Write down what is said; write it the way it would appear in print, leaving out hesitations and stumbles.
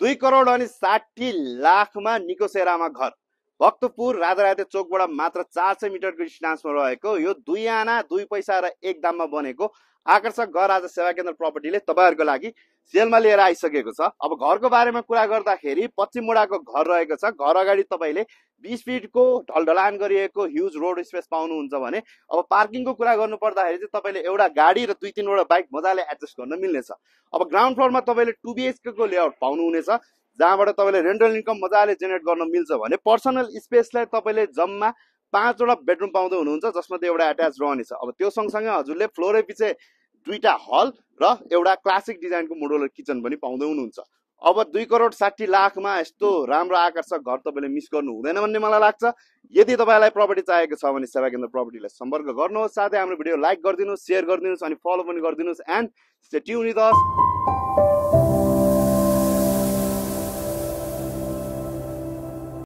2,60,00,000 निकोसेरामा घर भक्तपुर राजाराते चोकबाट मात्र 400 मिटरको डिस्टेन्समा रहेको यो 2 आना 2 पैसा र 1 दाममा बनेको आकर्षक घर आज सेवा केन्द्र प्रपर्टीले तपाईहरुको लागि सेलमा लिएर आइसकेको छ। अब घरको बारेमा कुरा गर्दाखेरि पश्चिम मोडाको घर रहेको छ। घर अगाडि तपाईले 20 फिटको ढलढलान गरिएको ह्युज रोड स्पेस पाउनुहुन्छ भने अब पार्किङको कुरा गर्नु पर्दाखेरि चाहिँ तपाईले एउटा गाडी र 2-3 वटा बाइक मजाले एडजस्ट गर्न मिल्नेछ। अब ग्राउन्ड फ्लोरमा तपाईले 2 BHK को लेआउट पाउनुहुनेछ जहाँबाट तपाईले रेन्टल इन्कम मजाले जेनेरेट गर्न मिल्छ भने पर्सनल स्पेसलाई तपाईले जम्मा 5 वटा बेडरुम पाउँदै हुनुहुन्छ जसमध्ये एउटा अट्याच रहनेछ। अब त्यो सँगसँगै हजुरले फ्लोरै पछि 2टा हल र एउटा क्लासिक डिजाइनको मोडुलर किचन पनि पाउँदै हुनुहुन्छ। अब 2,60,00,000 मा यस्तो राम्रो आकर्षक घर तपाईले मिस गर्नु हुँदैन भन्ने मलाई लाग्छ। यदि तपाईलाई प्रपर्टी चाहिएको छ भने सेवा केन्द्र प्रपर्टीलाई सम्पर्क गर्नुहोस्। साथै हाम्रो भिडियो लाइक गरिदिनुस्, शेयर गरिदिनुस् अनि फलो पनि गरिदिनुस् and stay tune with us.